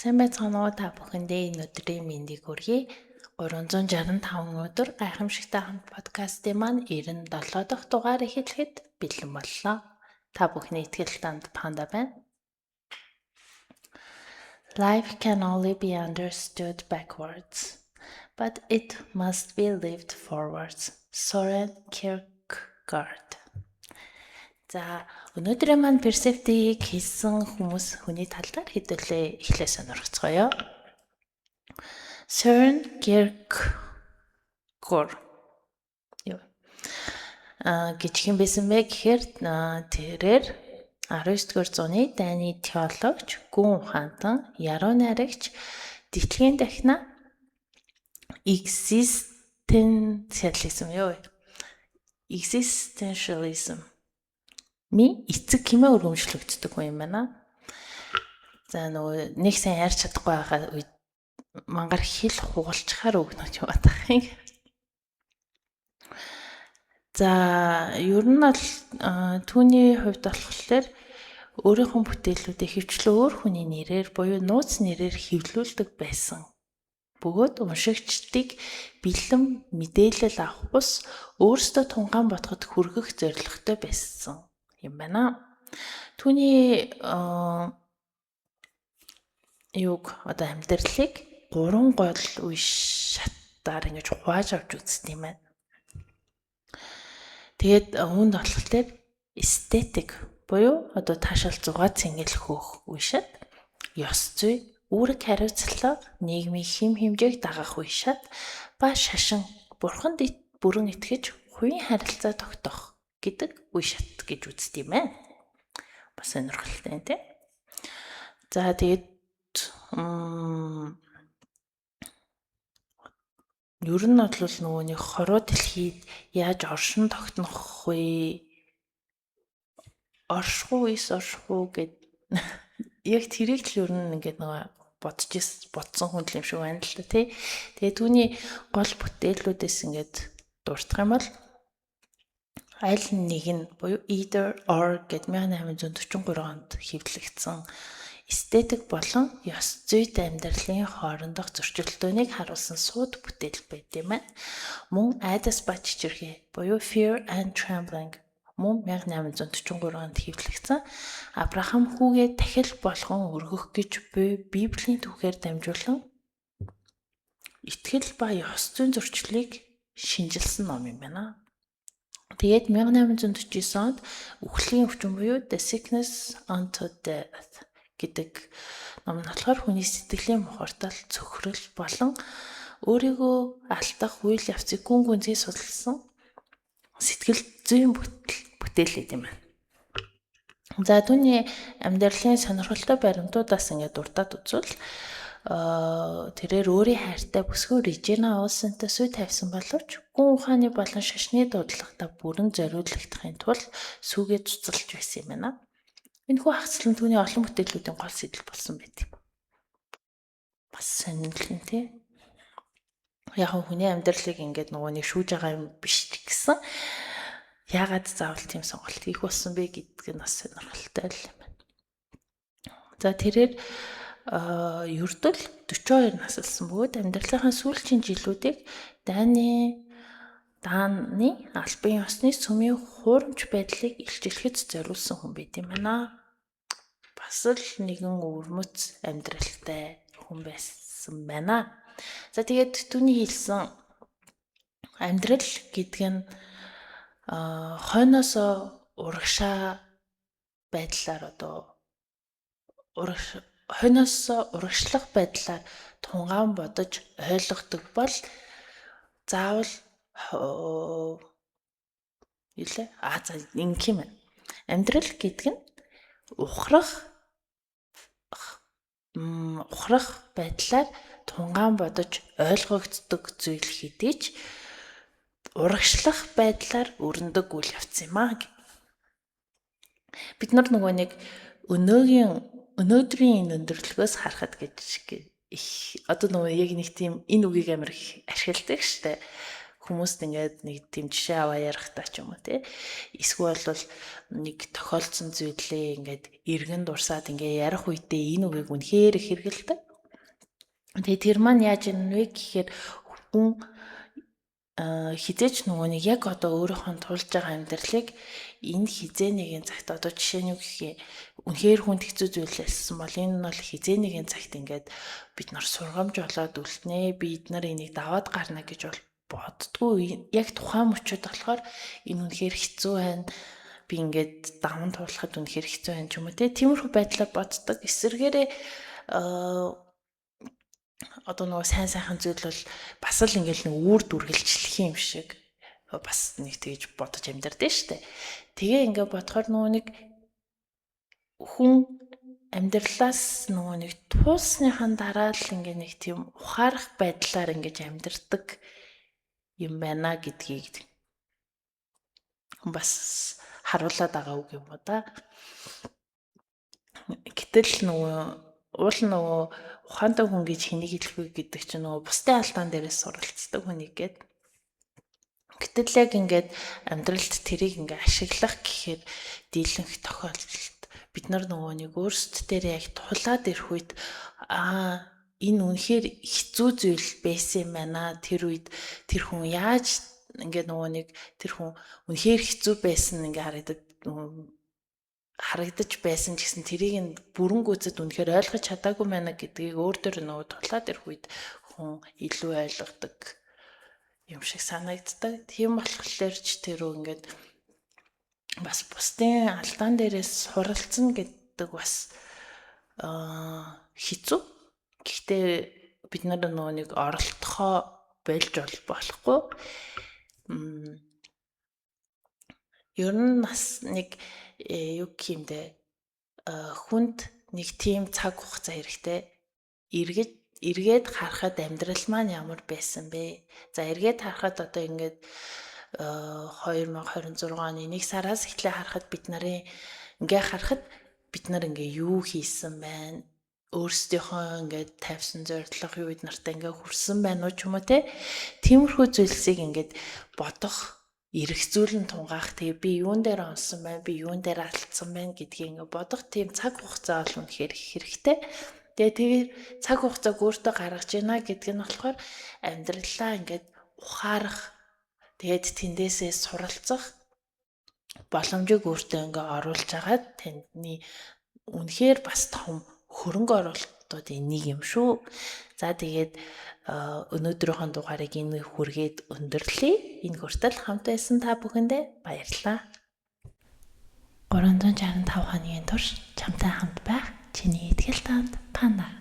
Сайн байцгаана уу, та бүхэндээ энэ өдрийн мэндийг хүргэе. 365 өдөр гайхамшигтай хамт подкастын маань 97 дахь дугаар эхлэхэд бэлэн боллоо. Та бүхний ихтгэл танд Панда байна. Life can only be understood backwards, but it must be lived forwards. Soren Kierkegaard. За, өнөөдрийн маань перцептийг хийсэн хүмүүс хүний тал дээр хэдүүлээ эхлээ сонирхцгоё. Søren Kierkegaard юу гэж хэн байсан бэ гэхээр тэрээр 19-р зууны Дани теологч, гүн ухаантан, яруу найрагч, дэлхийн дахина existentialism юу? Existentialism ми эцэг хэмээн өргөмжлөгддөг хүн юм байна. За, нөгөө нэг сайн ярьж чадахгүй байгаа үед мангар хэл хугалчхаар өгнөж яваад байгаа юм. За, ер нь бол түүний хувьд болохоор өөрийнхөө бүтээлүүдийг хөвчлөө өөр хүний нэрээр буюу нууц нэрээр хэвлүүлдэг байсан. Бөгөөд уншигчдыг бэлэн мэдээлэл авах бус өөрсдөө тунгаан бодоход хүргэх зорилготой байсан юм байна. Түүний юуг одоо амьдралыг гурван гол үе шатаар ингэж хувааж авч үздэг юм байна. Тэгээд үүнд болохоор эстетик буюу одоо таашаал зугаа цэнгэл хөөх үе шат, ёс зүй, үүрэг хариуцлага, нийгмийн хэм хэмжээг дагах үе шат ба шашин, бурханд бүрэн итгэж хувийн харилцаа тогтоох гэдэг үе шат гэж үздэг юм байна. Бас сонирхолтой, тий. За, тэгээд ер нь бол нөгөө нэг хорвоо дэлхийд яаж оршин тогтнох вэ? Орших уу, эс орших уу гэд яг тэрийг л ер нь ингээд нөгөө бодож бодсон хүн л юм шиг байна л да, тий. Тэгээ түүний гол бүтээлүүдээс ингээд дурдах юм бол аль нэг нь буюу Either or гэд 1843 онд хэвлэгдсэн эстетик болон ёс зүйд амьдралын хоорондох зөрчилдөөнийг харуулсан сууд бүтээл байт юм байна. Мөн Айдас ба чичирхий буюу Fear and Trembling мөн 1843 онд хэвлэгдсэн Авраам хүүгээ дахил болгон өргөх гэж буй Библийн түүхээр дамжуулан итгэл ба ёс зүйн зөрчлийг шинэчилсэн ном юм байна. Тэгээд 1849 онд Үхлийн өвчин буюу The Sickness Unto Death гэдэг ном нь болохоор хүний сэтгэлийн мухартал, цөхрөл болон өөрийгөө алдах үйл явцыг гүн гүнзгий судалсан сэтгэл зүйн бүтээл юм байна. За, түүний амьдралын сонирхолтой баримтуудаас ингээд дурдаад үзвэл тэрээр өөрийн хайртай бүсгүй Режина Олсентой сүй тавьсан боловч гүн ухааны болон шашны дуудлагатай бүрэн зориулагдахын тулд сүүгээ цуцалж байсан юм байна. Энэхүү хагацлан түүний олон бүтээлүүдийн гол сэдэл болсон байдаг юм. Бас сонирхол нь, тий. Яг хүний амьдралыг ингээд нөгөө нэг шүүж байгаа юм биш ч гэсэн яагаад заавал тийм сонголт хийх болсон бэ гэдг нь бас сонирхолтой л юм байна. За, тэрээр ердөл 42 наслсан бөгөөд амьдралынхаа сүүлчийн жилүүдийг Даны албан ёсны сүмийн хуурамч байдлыг илчилэхэд зориулсан хүн байт юм байна. Бас л нэгэн өвөрмөц амьдралтай хүн байсан байна. За, тэгээд түүний хэлсэн амьдрал гэдэг нь хойноосоо урагшаа байдлаар одоо урагш хойноосоо урагшлах байдлаар тунгаан бодож ойлгодог бол заавал юу лээ? А за, ингэх юм байна. Амьдрал гэдэг нь ухрах байдлаар тунгаан бодож ойлгогддог зүйл хэдий ч урагшлах байдлаар өрнөдөг үйл явц юм аа. Бид нар нөгөө нэг өнөөдрийн энэ өндөрлөгөөс харахад гэж их одоо нөгөө яг нэг тийм энэ үгийг амар их ашигладаг штэ, хүмүүст ингээд нэг тийм жишээ аваа ярихтаа ч юм уу, те, эсвэл бол нэг тохиолдсон зүйлээ ингээд эргэн дурсаад ингээд ярих үедээ энэ үгийг үнэхээр их хэрэглэдэг. Тэгээ тэр маань яаж юм вэ гэхээр хүн хизээч нөгөө нэг яг одоо өөрийнхөө тулж байгаа амьдралыг энэ хизээ нэгэн цагт одоо жишээ нь юу гэхээ үнэхээр хүнд хэцүү зүйл байсан бол энэ нь бол хизээ нэгэн цагт ингээд бид нар сургамж болоод үлднэ, бид нар энийг даваад гарна гэж бол боддгоо. Яг тухайн мөчөд болохоор энэ үнэхээр хэцүү байна, би ингээд даван туулахад үнэхээр хэцүү байна ч юм уу те, тиймэрхүү байдлаар боддог. Эсвэргээрээ одоо нөгөө сайн сайхан зүйл бол бас л ингээл нэг үүр дүргэлжлэх юм шиг бас нэг тэгж бодож амьдэрдээ штэ. Тэгээ ингээ бодохоор нөгөө нэг хүн амьдралаас нөгөө нэг туулсныхан дараа л ингээ нэг тийм ухаарах байдлаар ингэж амьдардаг юм байна гэдгийг бас харуулад байгаа үг юм уу да. Гэтэл нөгөө уул нөгөө ухаантай хүн гэж хэнийг хэлэх вэ гэдэг чинь нөгөө бусдын алдаан дээрээс суралцдаг хүнийг гээд. Гэтэл яг ингээд амьдралд тэрийг ингээ ашиглах гэхээр дийлэнх тохиолдолд бид нар нөгөө нэг өөрсдөд дээр яг тулаад ирэх үед аа энэ үнэхээр хэцүү зүйл байсан юм байна. Тэр үед тэр хүн яаж ингээ нөгөө нэг тэр хүн үнэхээр хэцүү байсан ингээ харагдаж байсан ч гэсэн тэрийг нь бүрэн гүйцэд үнэхээр ойлгож чадаагүй байна гэдгийг өөр дөр нөгөө тулаад ирэх үед хүн илүү ойлгодог юм шиг санагддаг. Тийм болохоор ч тэр үү ингээд бас бусдын алдаан дээрээс суралцна гэдэг бас хэцүү. Гэхдээ бид нар нөгөө нэг оролдохоо болж болохгүй. Ер нь бас нэг юу гэх юм бэ? Хүнд нэг тийм цаг хугацаа хэрэгтэй. Эргээд харахад амьдрал маань ямар байсан бэ? За эргээд харахад одоо ингээд 2026 оны 1 сараас эхлээ харахад бид нарын ингээ харахад бид нар ингээ юу хийсэн байна? Өөрсдийнхөө ингээд тавьсан зорилго юу бид нартай ингээ хүрсэн байна уу ч юм уу те? Тиймэрхүү зүйлсийг ингээд бодох, эргцүүлэн тунгаах, тэгээ би юун дээр онсон байна, би юун дээр алдсан байна гэдгийг ингээ бодох тийм цаг хугацаа бол үнэхээр их хэрэгтэй. Тэгээ тэр цаг хугацааг өөртөө гаргаж ийна гэдг нь болохоор амьдралаа ингээд ухаарах, тэгээд тэндээсээ суралцах боломжийг өөртөө ингээ оруулж агаад таны үнэхээр бас том хөрөнгө оруулалтуудын нэг юм шүү. За тэгээд өнөөдрийнхөө дугаарыг энэ хүргээд өндөрлөе. Энэ хүртэл хамт байсан та бүхэндээ баярлалаа. 365 хоногийн турш чамтай хамт байх чиний ихтгэл таанд Панда.